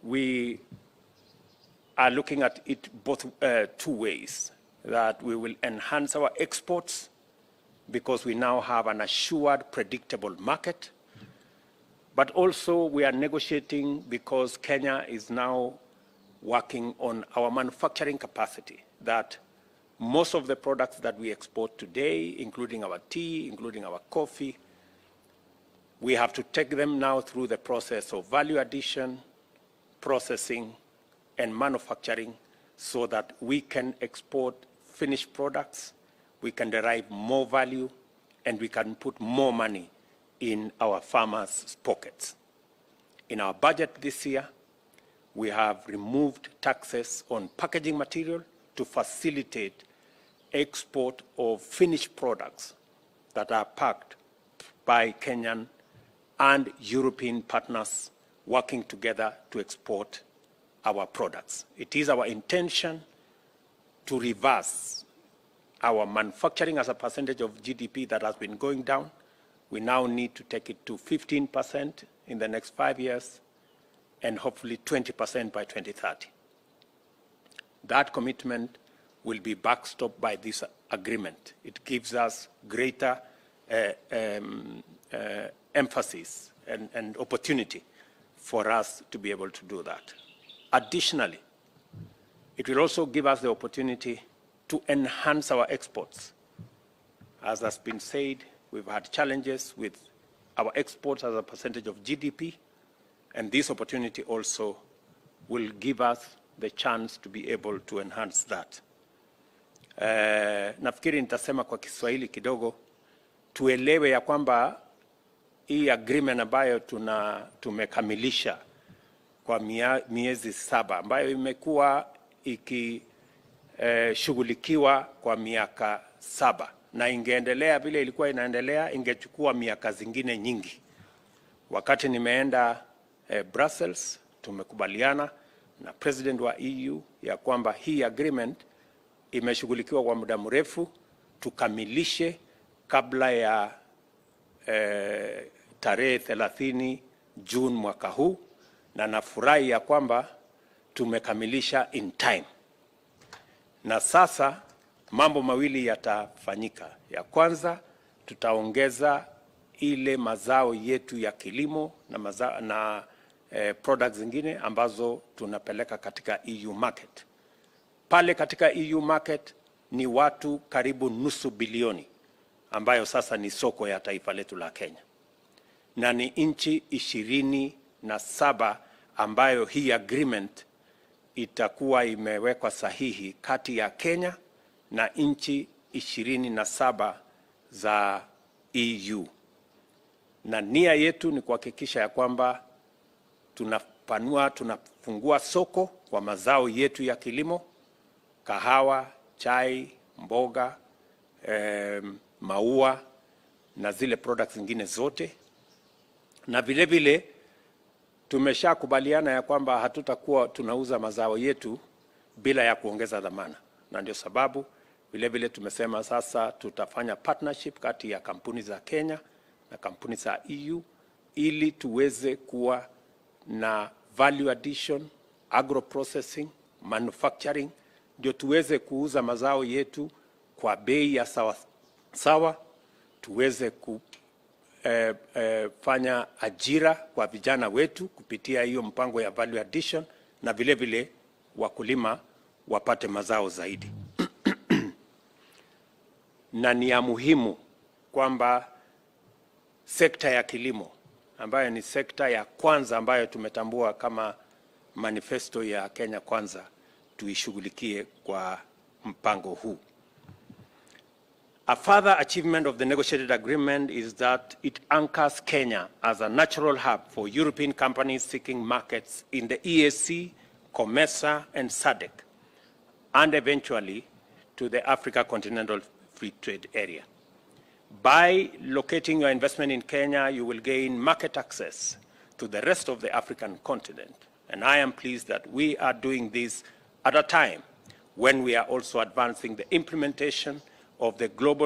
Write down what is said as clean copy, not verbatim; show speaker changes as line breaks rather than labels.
We are looking at it both two ways, that we will enhance our exports because we now have an assured, predictable market. But also we are negotiating because Kenya is now working on our manufacturing capacity, that most of the products that we export today, including our tea, including our coffee, we have to take them now through the process of value addition, processing, and manufacturing so that we can export finished products, we can derive more value, and we can put more money in our farmers' pockets. In our budget this year, we have removed taxes on packaging material to facilitate export of finished products that are packed by Kenyan and European partners working together to export our products. It is our intention to reverse our manufacturing as a percentage of GDP that has been going down. We now need to take it to 15% in the next 5 years and hopefully 20% by 2030. That commitment will be backstopped by this agreement. It gives us greater emphasis and opportunity for us to be able to do that. Additionally, it will also give us the opportunity to enhance our exports. As has been said, we've had challenges with our exports as a percentage of GDP, and this opportunity also will give us the chance to be able to enhance that. Nafikiri nitasema kwa Kiswahili kidogo tuelewe ya kwamba hii agreement ambayo tumekamilisha kwa miezi 7 ambayo imekuwa ikishughulikiwa kwa miaka 7 na ingeendelea vile ilikuwa inaendelea ingechukua miaka zingine nyingi. Wakati nimeenda Brussels, tumekubaliana na president wa EU ya kwamba hii agreement imeshughulikiwa kwa muda mrefu, tukamilishe kabla ya tarehe 30 Juni mwaka huu, na nafurahi ya kwamba tumekamilisha in time. Na sasa mambo mawili yatafanyika. Ya kwanza, tutaongeza ile mazao yetu ya kilimo na products zingine ambazo tunapeleka katika EU market. Pale katika EU market ni watu karibu nusu bilioni ambayo sasa ni soko ya taifa letu la Kenya, na ni nchi 27 ambayo hii agreement itakuwa imewekwa sahihi kati ya Kenya na nchi 27 za EU, na nia yetu ni kuhakikisha ya kwamba tunapanua, tunafungua soko kwa mazao yetu ya kilimo, kahawa, chai, mboga, maua na zile products zingine zote, na vile vile tumeshakubaliana ya kwamba hatutakuwa tunauza mazao yetu bila ya kuongeza dhamana, na ndio sababu vile vile tumesema sasa tutafanya partnership kati ya kampuni za Kenya na kampuni za EU ili tuweze kuwa na value addition, agro processing, manufacturing, ndio tuweze kuuza mazao yetu kwa bei ya sawa sawa, tuweze kufanya ajira kwa vijana wetu kupitia hiyo mpango ya value addition, na vile vile wakulima wapate mazao zaidi. Na ni ya muhimu kwamba sekta ya kilimo ambayo ni sekta ya kwanza ambayo tumetambua kama manifesto ya Kenya Kwanza tuishughulikie kwa mpango huu. A further achievement of the negotiated agreement is that it anchors Kenya as a natural hub for European companies seeking markets in the EAC, COMESA, and SADC, and eventually to the Africa Continental Free Trade Area. By locating your investment in Kenya, you will gain market access to the rest of the African continent. And I am pleased that we are doing this at a time when we are also advancing the implementation of the Global